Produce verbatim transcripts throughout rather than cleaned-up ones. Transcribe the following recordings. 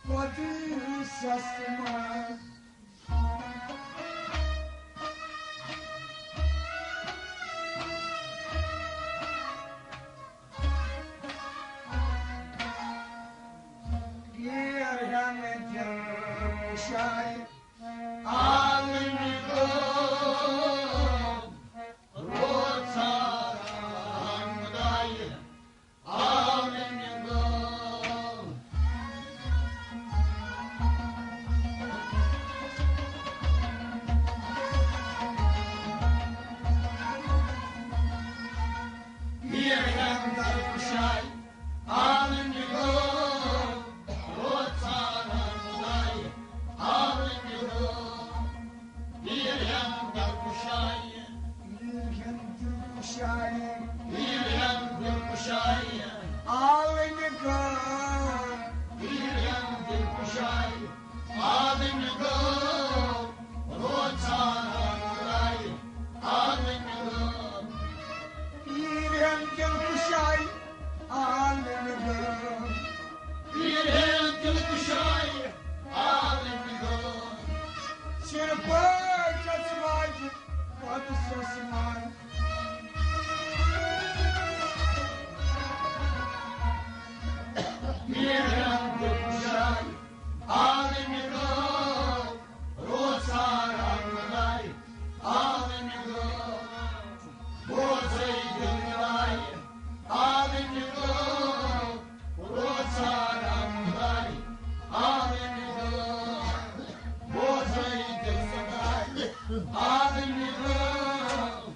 قۄدسس منٛز۔ گیر ہٮ۪نہٕ دِل شاے عالمِ غٲب، روزان دایہِ عالمِ غٲب۔ گیر ہٮ۪نہٕ دِل شاے عالمِ غٲب، روزان دایہِ عالمِ غٲب۔ گیر ہٮ۪نہٕ دِل شاے، گیر ہٮ۪نہٕ دِل شاے، گیر ہٮ۪نہٕ دِل شاے عالمِ غٲب۔ گیر ہٮ۪نہٕ دِل شاے عالمِ غٲب، روزان دایہِ عالمِ غٲب۔ گیر ہٮ۪نہٕ دِل شاے عالمِ غٲب۔ گیر ہٮ۪نہٕ دِل شاے عالمِ غٲب۔ سِر پٲٹھۍ واجہِ قۄدسس منٛز۔ گیر ہٮ۪نہٕ دِل شاے عالمِ غٲب، روزان دایہِ عالمِ غٲب۔ بوزے دِل دایہِ عالمِ غٲب، روزان دایہِ عالمِ غٲب۔ بوزے دِل دایہِ عالمِ غٲب۔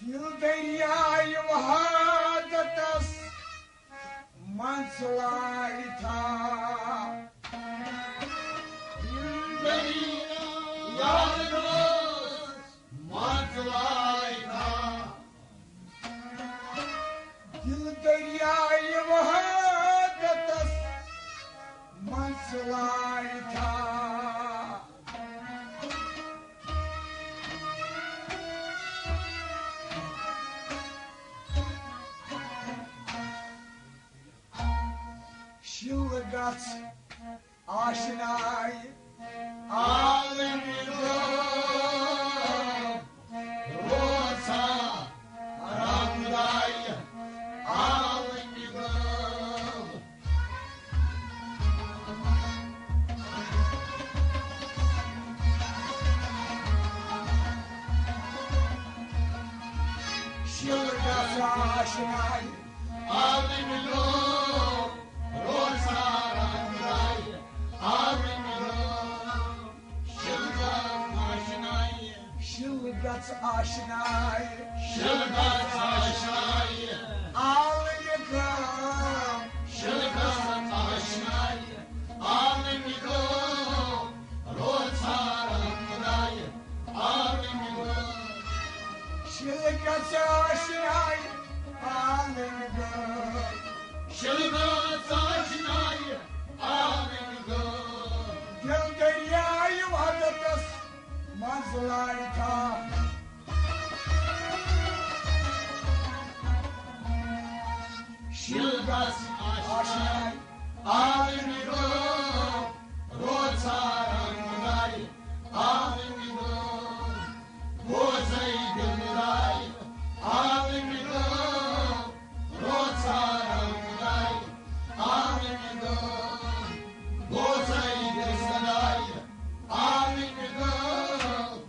دِل دٔریاے وحادتس منٛز لارِ تھا۔ دِل دٔریاے وحادتس منٛز لارِ تھا۔ دِل دٔریاے وحادتس منٛز لارِ تھا۔ شِل گژھ آشناے عالمِ غٲب، روزان رنگداے عالمِ غٲب۔ شِل گژھ آشناے عالمِ غٲب، روزان رنگداے عالمِ غٲب۔ شِل گژھ آشناے، شِل گژھ آشناے، شِل گژھ آشناے عالمِ غٲب۔ شِل گژھ آشناے عالمِ غٲب، روزان رنگداے عالمِ غٲب۔ شِل گژھ آشناے عالمِ غٲب۔ شِل گژھ آشناے عالمِ غٲب۔ دِل دٔریاے وحادتس منٛز لارِ تھا۔ شِل گژھ آشناے عالمِ غٲب، روزان رنگداے عالمِ غٲب۔ بوزے دِل دٔریاے عالمِ غٲب، روزان رنگداے عالمِ غٲب۔ بوزے دِل دٔریاے عالمِ غٲب۔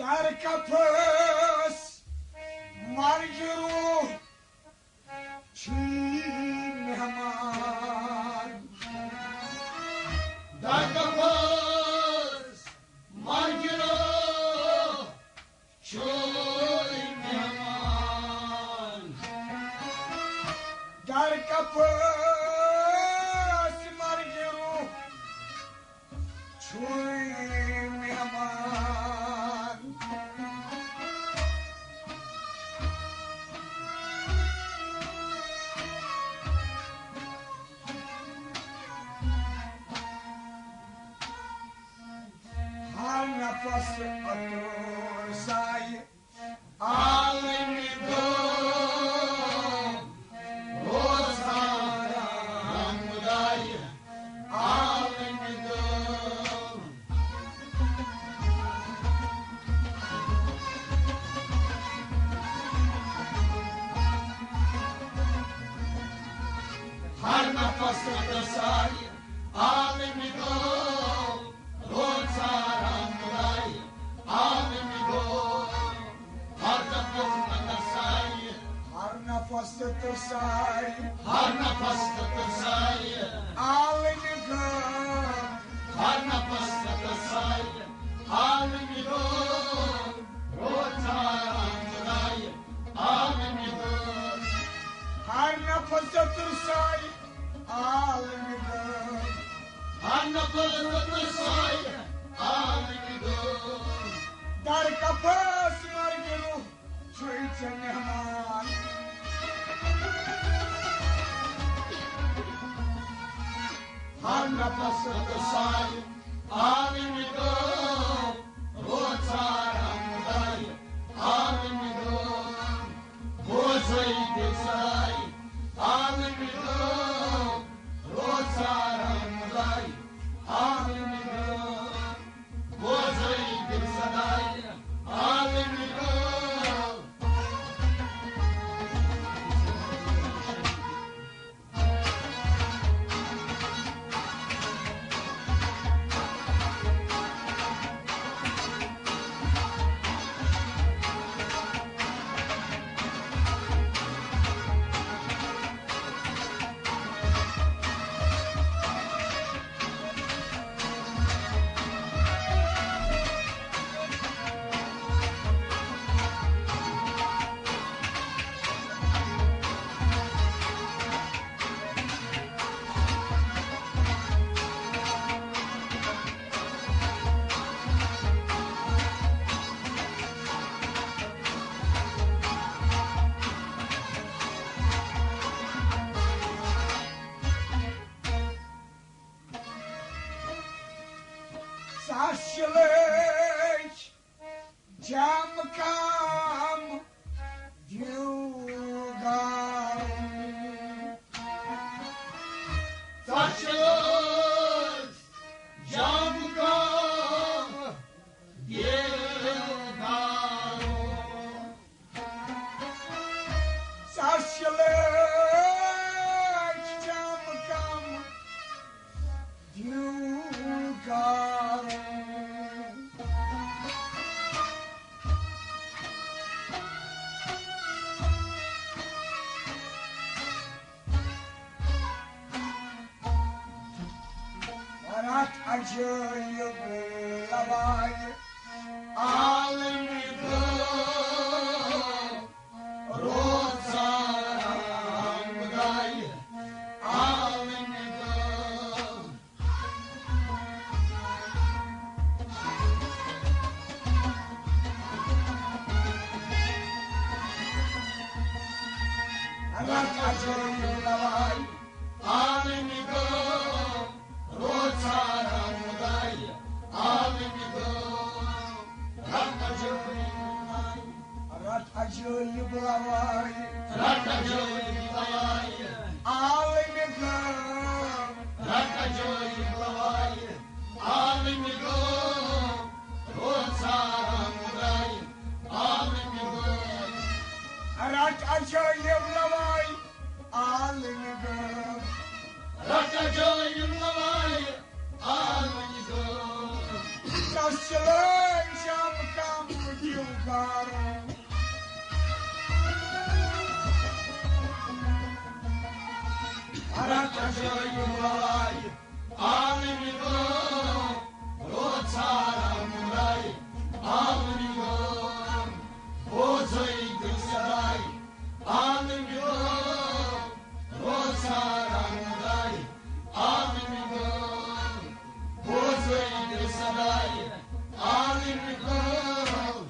ہر کفس مرگ روح چھی مہمان۔ در کفس مرگ روح چھی مہمان۔ در کفس مرگ روح چھی مہمان۔ ہر نفس عطر سایہِ عالمِ دو۔ روزدار خدای عالمِ دو۔ ہر نفس عطر سایہِ عالمِ دو۔ روزدار خدای عالمِ دو۔ ہر نفس عطر سایہِ۔ ہر نفس عطر سایہِ۔ ہر نفس عطر سایہِ۔ عالمِ دو۔ ہر نفس عطر سایہِ۔ عالمِ دو۔ روزدار خدای عالمِ دو۔ ہر نفس عطر سایہِ۔ عالمِ دو۔ ہر نفس عطر سایہِ۔ عالمِ دو۔ در کفس مرگ روح چھُے ژےٚ مہمان۔ ہر نفس عطر سایہِ عالمِ دو۔ روزدار خدای عالمِ دو۔ بوزے دِل صدای عالمِ دو۔ روزدار خدای عالمِ دو۔ بوزے دِل صدای عالمِ دو۔ ژَس چھِ لٔج جام کام دیوگارو۔ ژَس چھِ لٔج جام کام دیوگارو۔ ژَس چھِ لٔج جام کام دیوگارو۔ رَٹھ عجٲیِب لَوایہِ عالمِ دو۔ روزدار خدای عالمِ دو۔ رَٹھ عجٲیِب لَوایہِ عالمِ دو۔ روزدار خدای عالمِ دو۔ رَٹھ عجٲیِب لَوایہِ۔ رَٹھ عجٲیِب لَوایہِ۔ رَٹھ عجٲیِب لَوایہِ۔ عالمِ دو۔ رَٹھ عجٲیِب لَوایہِ۔ عالمِ دو۔ روزدار خدای عالمِ دو۔ رَٹھ عجٲیِب لَوایہِ عالمِ دو۔ رَٹھ عجٲیِب لَوایہِ عالمِ دو۔ ژَس چھِ لٔج جام کام عالمِ غٲب، روزدار مُدعی، عالمِ غٲب، بوزٲیِو صداے، عالمِ غٲب، روزدار مُدعی، عالمِ غٲب، بوزٲیِو صداے، عالمِ غٲب۔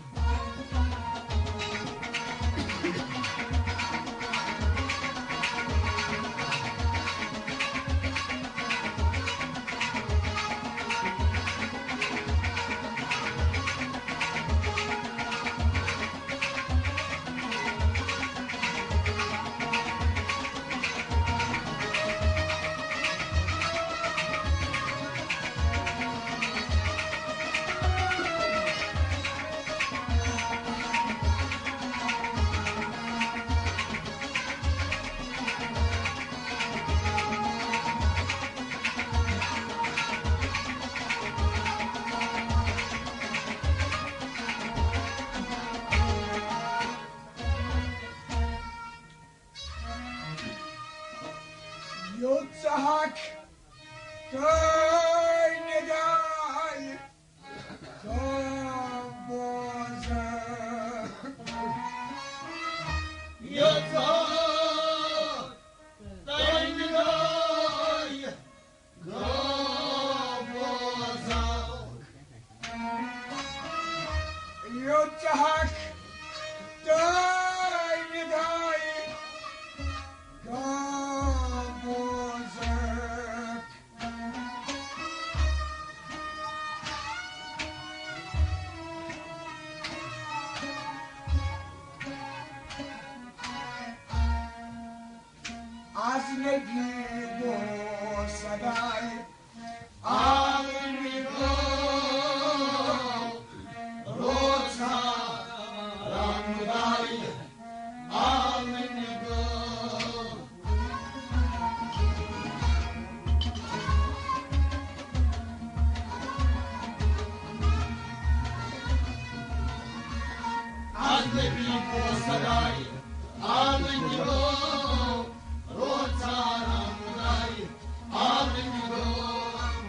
یوٚت ژٕ حق تہٕ ندایہِ گوٚو بوزان۔ یوٚت ژٕ حق تہٕ ندایہِ گوٚو بوزان۔ یوٚت ژٕ حق تہٕ ندایہِ گوٚو بوزان۔ از نبی گوٚو صداے عالمِ غٲب، روزدار مُدعی، عالمِ غٲب۔ از نبی گوٚو صداے عالمِ غٲب، روزدار مُدعی، عالمِ غٲب۔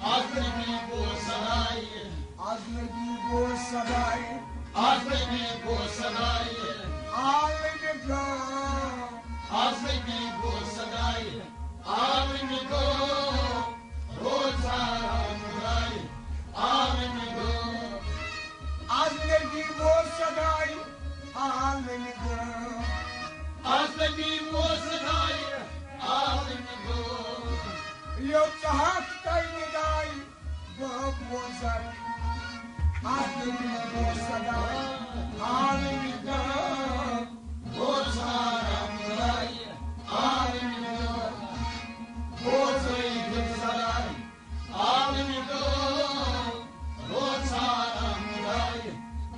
از نبی گوٚو صداے۔ از نبی گوٚو صداے۔ از نبی گوٚو صداے۔ عالمِ غٲب۔ از نبی گوٚو صداے۔ عالمِ غٲب۔ روزدار مُدعی۔ عالمِ غٲب۔ از نبی گوٚو صداے۔ عالمِ غٲب۔ از نبی گوٚو صداے۔ عالمِ غٲب۔ یوٚت ژٕ حق تہٕ ندایہِ گوٚو بوزان۔ عالمِ غٲب، صداے عالمِ غٲب، روزدار مُدعی، عالمِ غٲب، بوزٲیِو صداے عالمِ غٲب، روزدار مُدعی،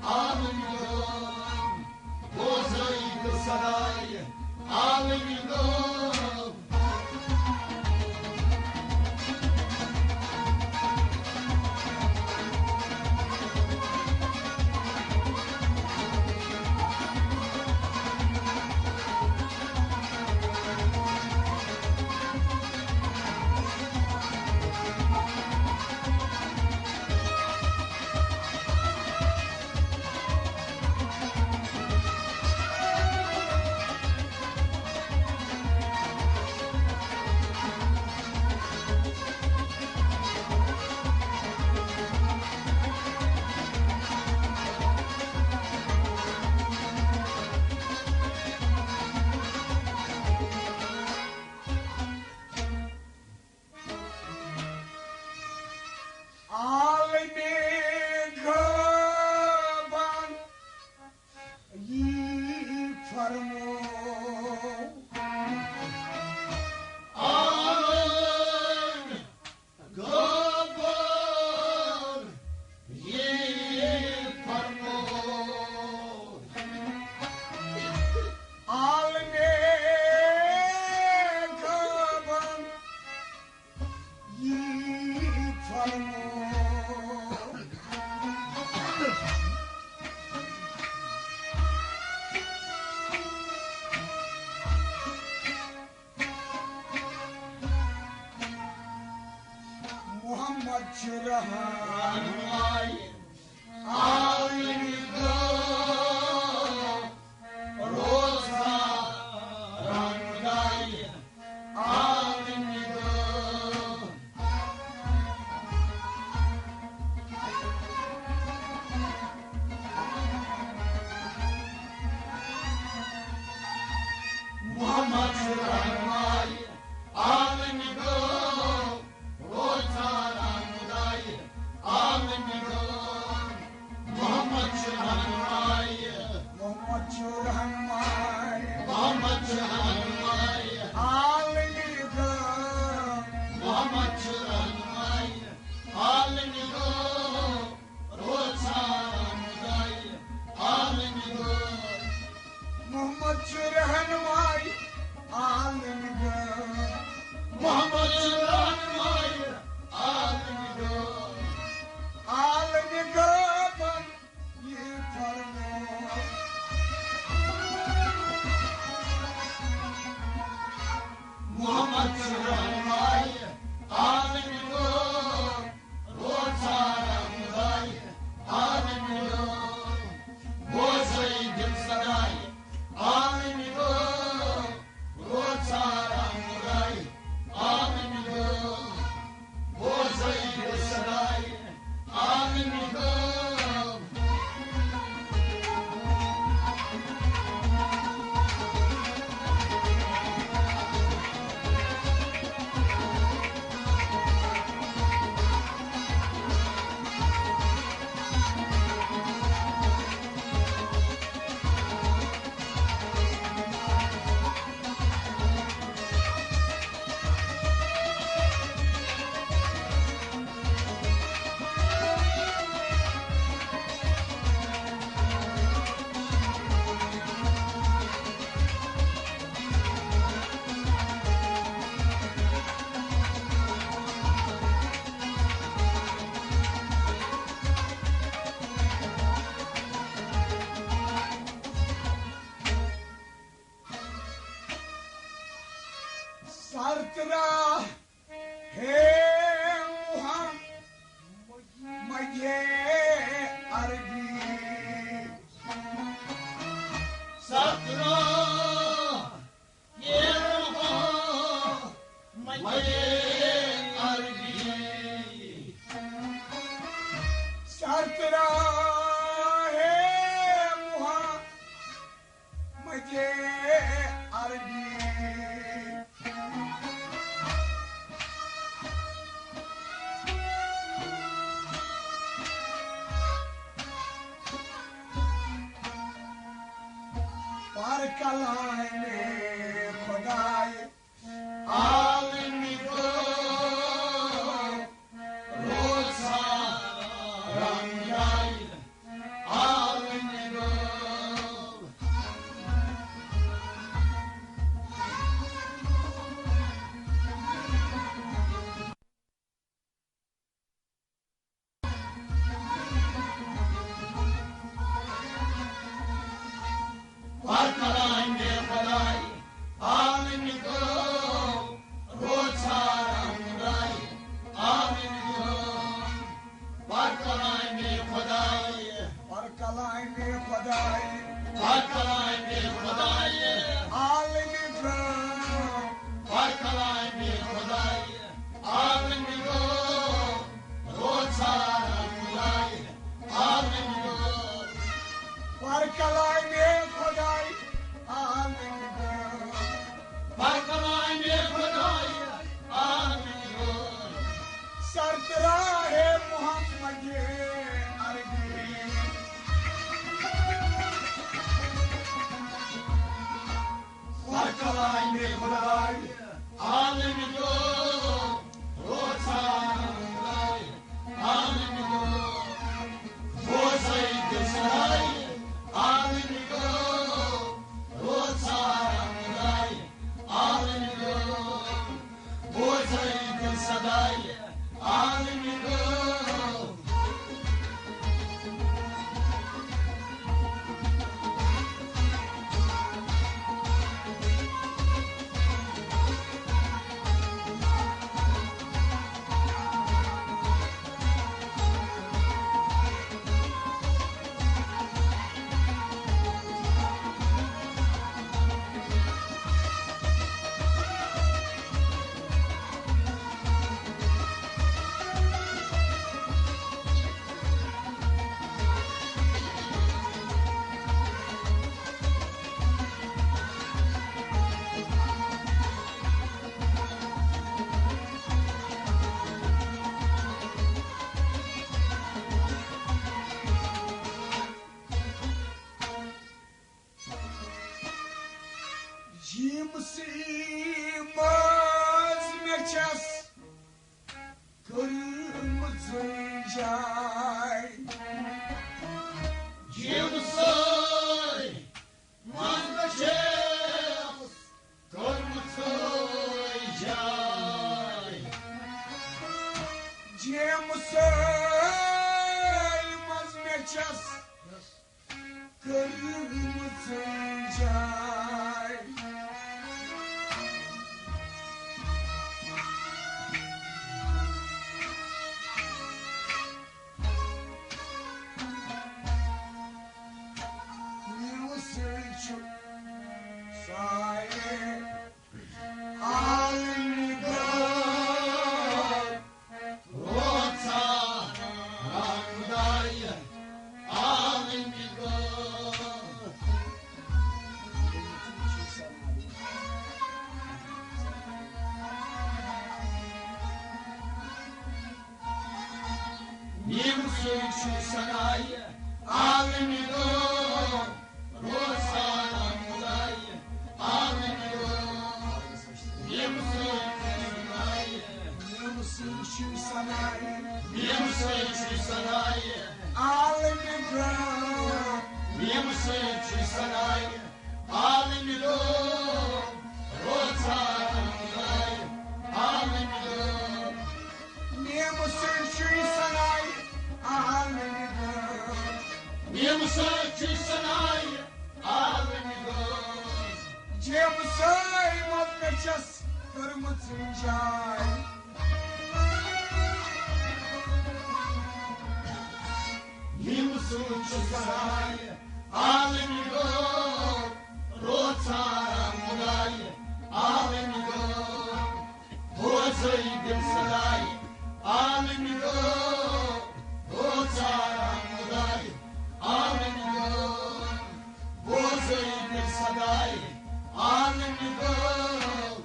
عالمِ غٲب، بوزٲیِو صداے عالمِ غٲب۔ رہنمائی عالمی گو، روزہ رہنمائی عالمی گو۔ محمد چھُ رہنمائی عالمی گو، روزہ رہنمائی عالمی گو۔ محمد چھُ رہنمائی۔ محمد چھُ رہنمائی۔ محمد چھُ رہنمائی۔ عالمی گو۔ محمد چھُ رہنمائی۔ عالمی گو۔ روزہ رہنمائی۔ عالمی گو۔ محمد چھُ رہنمائی۔ عالمی گو۔ محمد چھُ رہنمائی۔ عالمی گو۔ عالمی گو۔ محمد چھُ رہنمائی عالمی گو، روزہ رہنمائی عالمی گو، بوزے دل صدائی عالمی گو، روزہ رہنمائی عالمی گو۔ بوزے صدائی عالمی گو۔ سرترا ہے محمد عربی۔ سرترا ہے محمد عربی۔ سرترا ہے محمد مجھے عربی۔ پر کلام خدائے عالمی گو، روزہ رنگائی عالمی گو۔ پر کلام خدائے عالمی گو، سٕے منٛز مےٚ چھَس کٔرمٕژ جاے۔ جیمسٕے منٛز مےٚ چھَس کٔرمٕژ جاے۔ جیمسٕے منٛز مےٚ چھَس کٔرمٕژ جاے۔ میون سۭتۍ چھُ سارے عالمہِ گوٚو۔ روزان خدایہِ عالمہِ گوٚو۔ میمہٕ سۭتۍ چھُ سنایہِ عالمہِ گوٚو۔ روزان خدایہِ عالمہِ گوٚو۔ میمہٕ سۭتۍ چھُ سنایہِ۔ میمہٕ سۭتۍ چھُ سنایہِ۔ میمہٕ سۭتۍ چھُ سنایہِ۔ عالمہِ گوٚو۔ میمہٕ سۭتۍ چھُ سنایہِ۔ عالمہِ گوٚو۔ روزان خدایہِ عالمہِ گوٚو۔ میمہٕ سۭتۍ چھُ سنایہِ عالمہِ گوٚو۔ میمہٕ سۭتۍ چھُ سنایہِ عالمہِ گوٚو۔ جیمسٕے منٛز مےٚ چھَس کٔرمٕژ جاے۔ میمہٕ سۭتۍ چھُ سنایہِ عالمہِ گوٚو۔ روزان خدایہِ عالمہِ گوٚو۔ بوزے دِل صدایہِ عالمہِ گوٚو۔ بوزان خدایہِ عالمہِ گوٚو۔ بوزے دِل صدایہِ عالمہِ گوٚو۔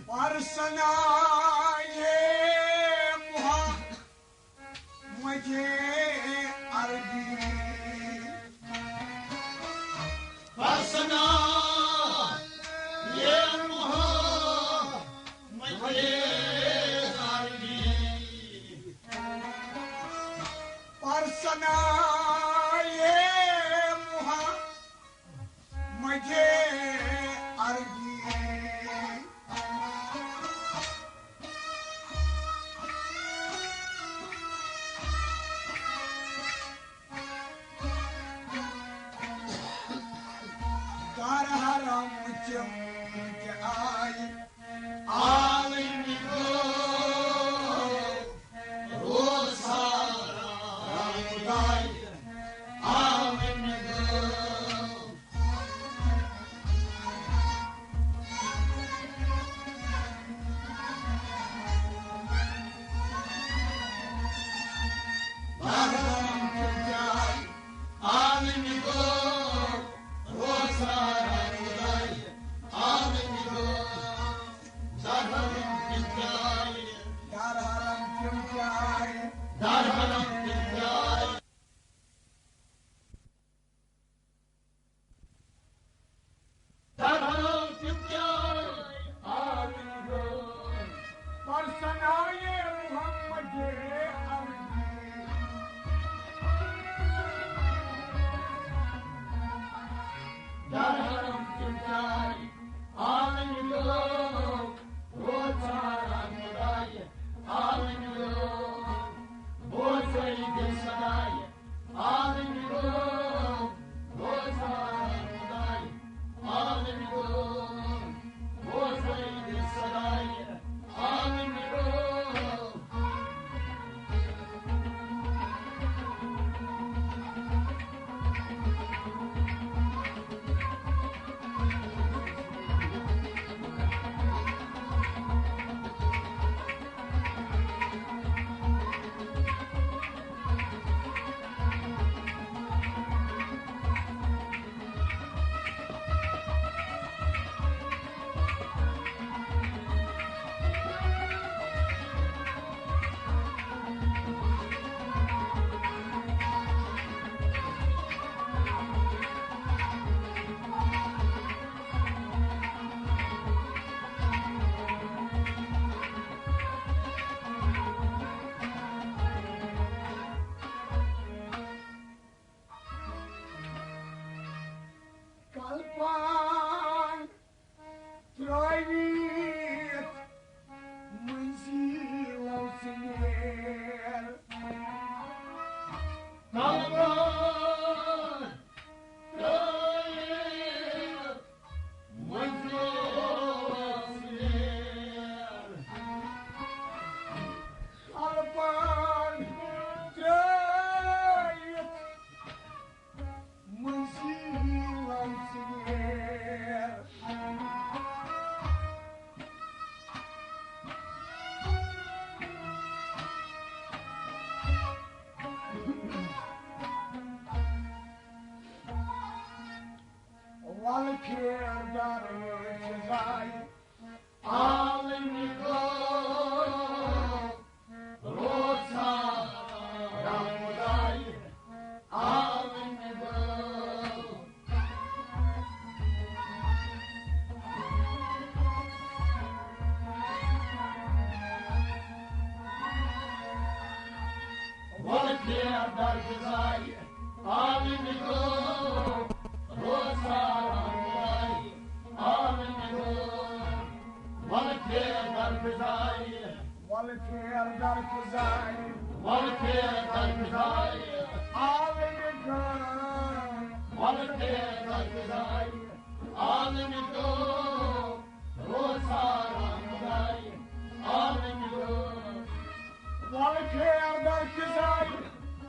پرسنا یہ محمد عربی۔ پرسنا یہ محمد عربی۔ پرسنا یہ محمد مجھے عربی۔ در حرم تم تہِ آیہِ عالمہِ گوٚو۔ روزان خدایہِ عالمہِ گوٚو۔ بہرام تہِ آیہِ عالمہِ گوٚو۔ روزان خدایہِ عالمہِ گوٚو۔ در حرم تِم تہِ آیہِ۔ در حرم تِم تہِ آیہِ۔ در حرم تِم تہِ آیہِ۔ در حرم تِم تہِ آیہِ۔ عالمہِ گوٚو۔ پرسنایہِ محمد عربی۔ درگزاری عالمی گو، روزار خدای عالمی گو، ولکھے درگزاری، ولکھے درگزاری، ولکھے درگزاری عالمی گو، ولکھے درگزاری عالمی گو، روزار خدای عالمی گو. ولکھے درگزاری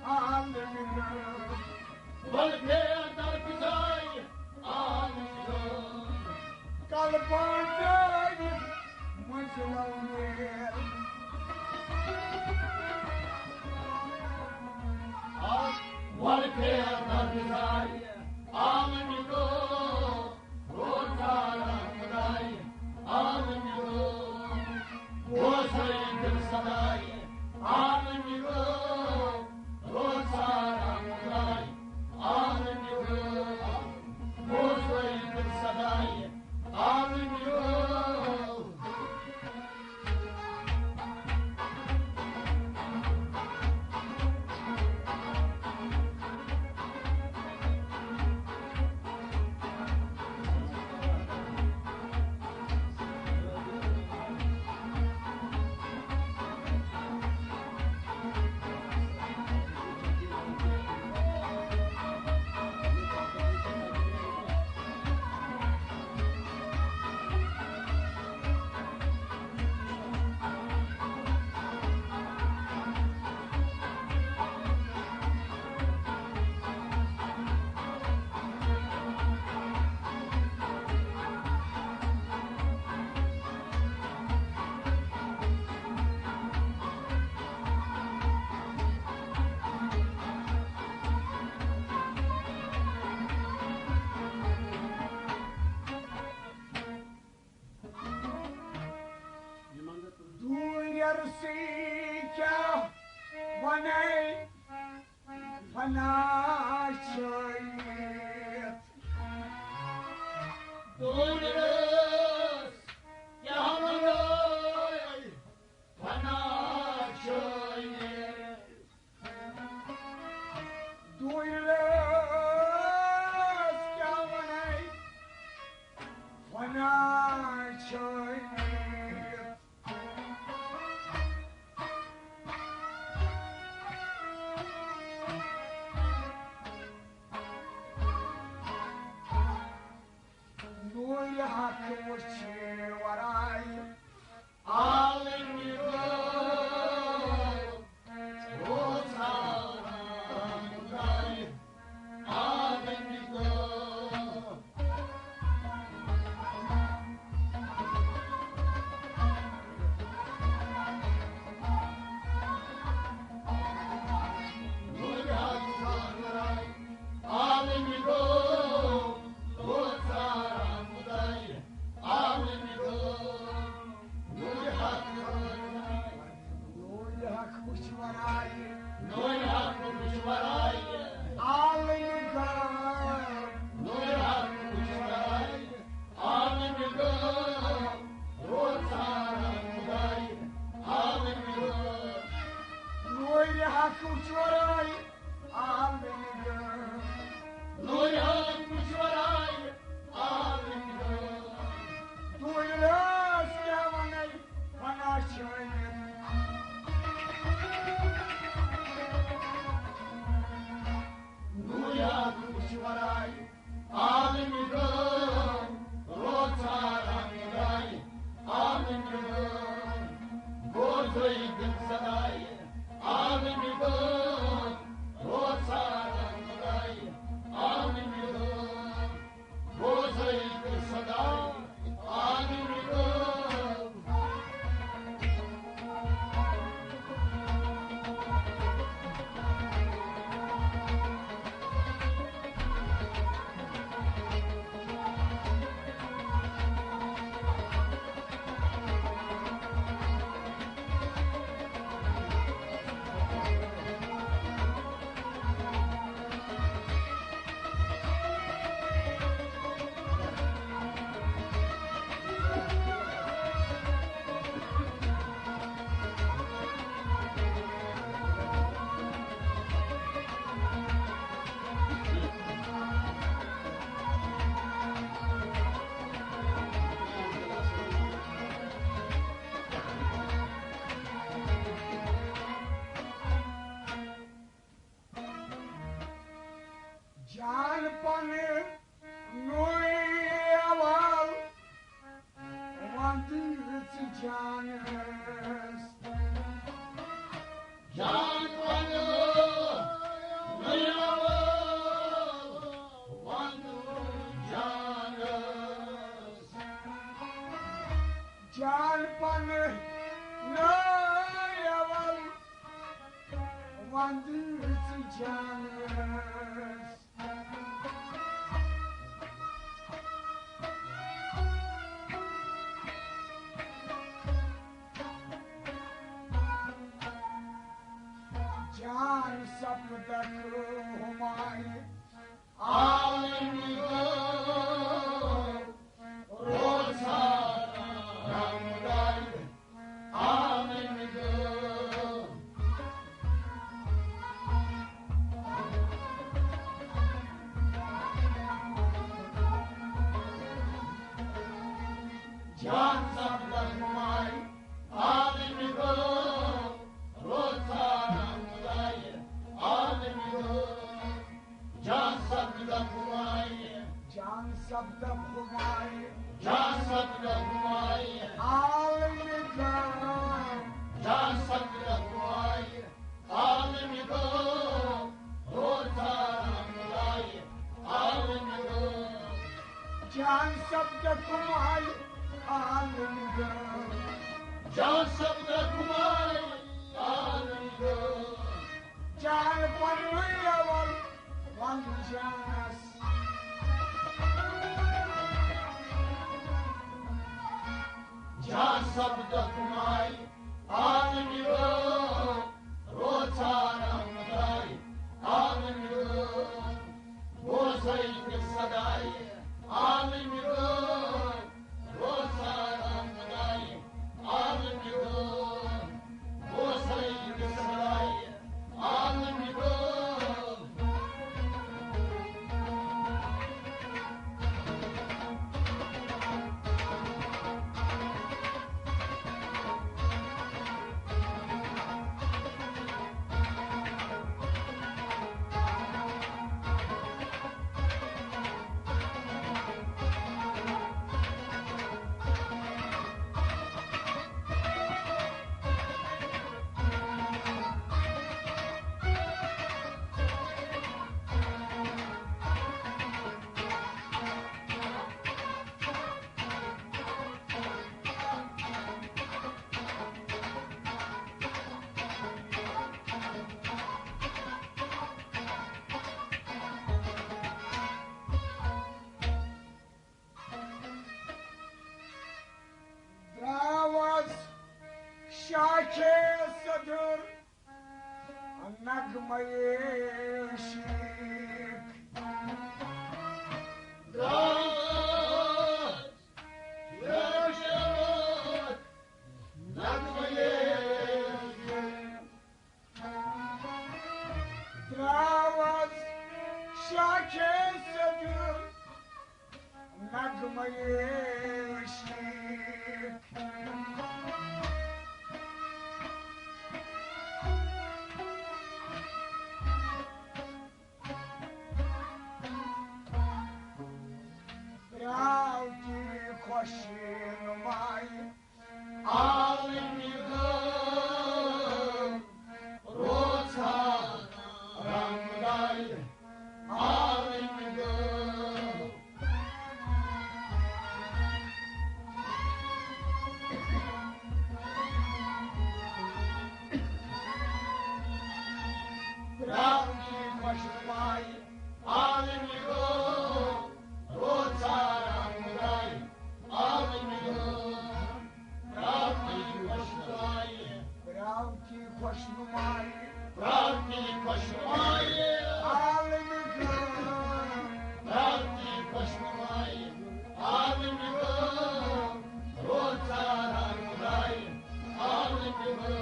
عالمی گو، ولکھے درگزاری عالمی گو، کل پانڈے منزل ویر. ولکھے درگزاری عالمی گو، روزار خدای عالمی گو، بوزے دل صدای عالمی گو، روزار خدای عالمی گو، بوزے دل صدای عالمی گو. دوٗرٮ۪ر سٕے کیٛاہ وَنے فنا چھٲوِتھ. دوٗرٮ۪رس کیٛاہ وَنے فنا چھٲوِتھ. دوٗرٮ۪رس کیٛاہ وَنے فنا چھٲوِتھ. نوٗرِ حق وٕچھِ ورٲے عالمہِ گوٚو روزان خداے، عالمہِ گوٚو. نوٗرِ حق وٕچھِ ورٲے عالمہِ گوٚو روزان خداے، عالمہِ گوٚو. نوٗرِ حق وٕچھِ ورٲے، نوٗرِ حق وٕچھِ ورٲے عالمہِ گوٚو. نوٗرِ حق وٕچھِ ورٲے عالمہِ گوٚو روزان خداے، عالمہِ گوٚو. نوٗرِ حق وٕچھِ ورٲے عالمہِ گوٚو. نوٗرِ حق وٕچھِ ورٲے عالمہِ گوٚو. دوٗرِ رٲژ کیٛاہ وَنے فنا چھٲوِتھ. نوٗرِ حق وٕچھِ ورٲے عالمہِ گوٚو روزان خداے، عالمہِ گوٚو. بوزے دِل صداے عالمہِ گوٚو. جانس۔ جان سپدک ہمائی عالم گو، روزا رمضان عالم گو۔ جان سپدک ہمائی عالم گو، روزا رمضان عالم گو۔ جان سپدک ہمائی، جان سپدک ہمائی، جان سپدک ہمائی عالم گو۔ جان سپدک ہمائی عالم گو، روزا رمضان عالم گو۔ جان سپدک ہمائی عالم گو۔ جان سپدک ہمائی عالم گو۔ جان پنوی اول ون جانس۔ جان سپدک ہمائی عالم گو، روزا رمضان عالم گو۔ بوزے صدای عالم گو، روزا رمضان عالم گو۔ بوزے صدای عالم گو۔ دراوس شاخِ صدر نغمہ عشق۔ دراوس شاخِ صدر نغمہ عشق۔ دراوس شاخِ صدر نغمہ عشق۔ پراوتی خوش نمائی عالم گو، روزا رمضان عالم گو۔ پراوتی خوش نمائی عالم گو، روزا رمضان عالم گو۔ پراوتی خوش نمائی، پراوتی خوش نمائی، پراوتی خوش نمائی عالم گو۔ پراوتی خوش نمائی عالم گو، روزا رمضان عالم گو۔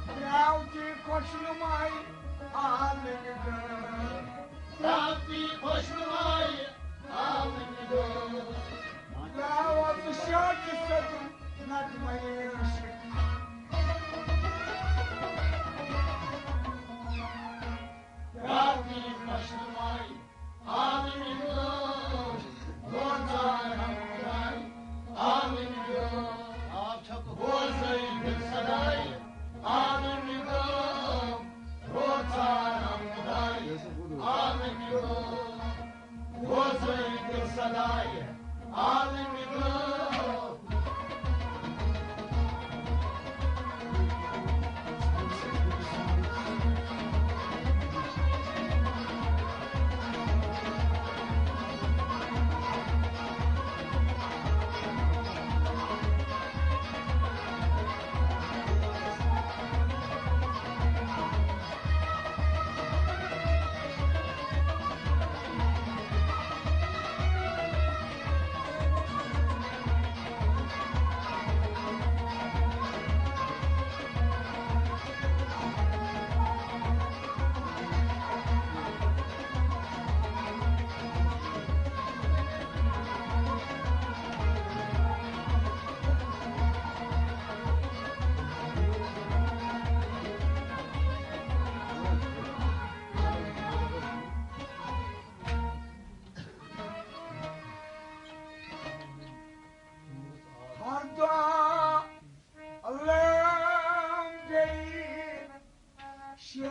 پراوتی خوش نمائی عالم گو۔ پراوتی خوش نمائی عالم گو۔ دراوس شاخِ صدر نغمہ عشق۔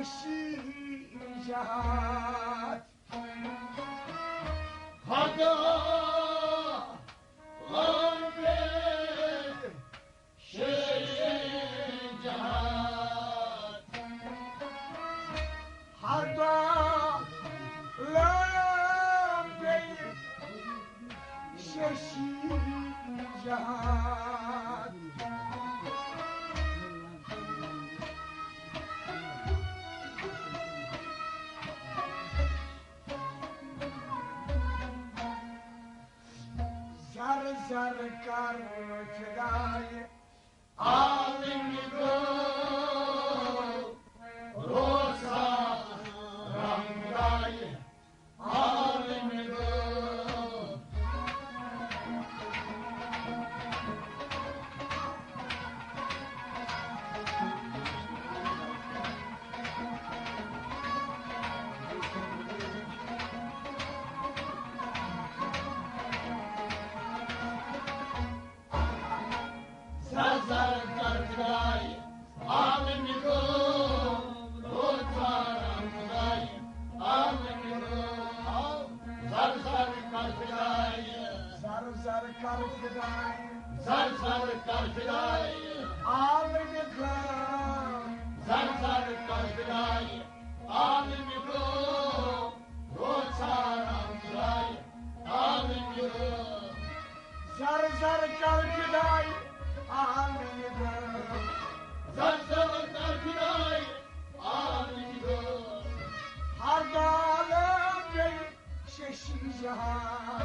شیٖشہٕ ہتھ۔ خدا لنگے شیٖشہٕ ہتھ۔ خدا لنگے شیٖشہٕ ہتھ۔ زر زر کر فداے عالم گو، روزا رنگاے عالم گو۔ زر زر کر فداے عالم گو، روزا رنگاے عالم گو۔ زر زر کر فداے، زر زر کر فداے، زر زر کر فداے عالم گو۔ زر زر کر فداے عالم گو، روزا رنگاے عالم گو۔ زر زر کر فداے عالم گو۔ زر زر کر فداے عالم گو۔ ہر دال بیٚیہِ شیٖشہٕ ہتھ۔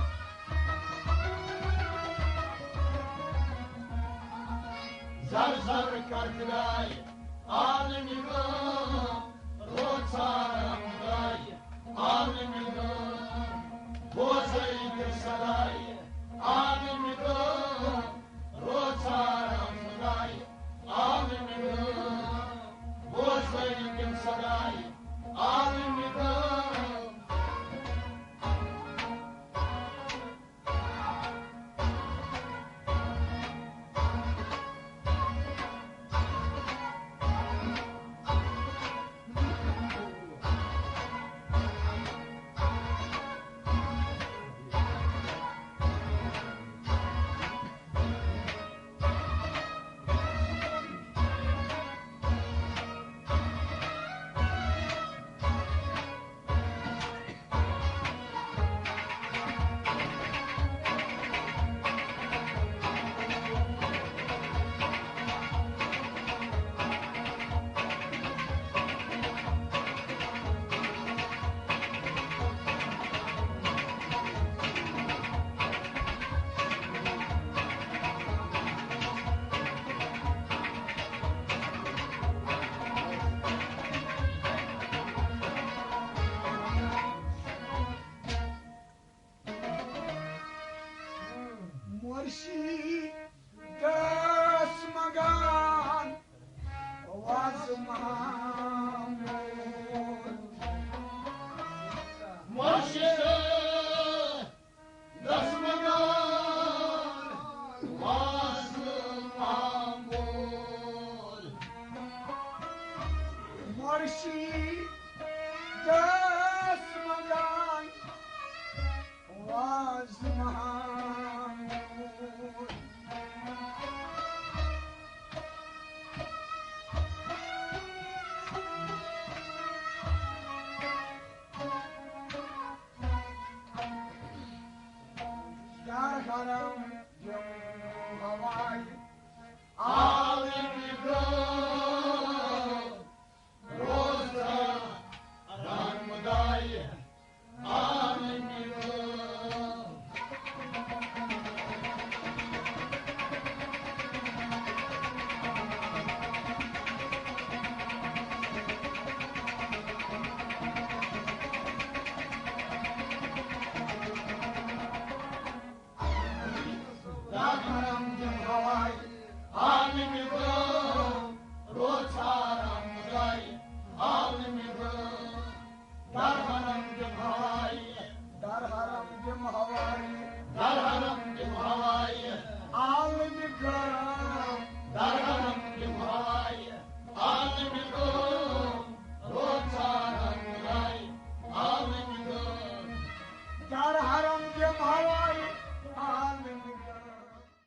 زر زر کر فداے عالم گو، روزا رنگاے عالم گو۔ بوزے تیٚلہِ صداے عالم گو، روزا رنگاے عالم گو۔ بوزے تیٚلہِ صداے عالم گو۔ مرشی دس مگان وازمان۔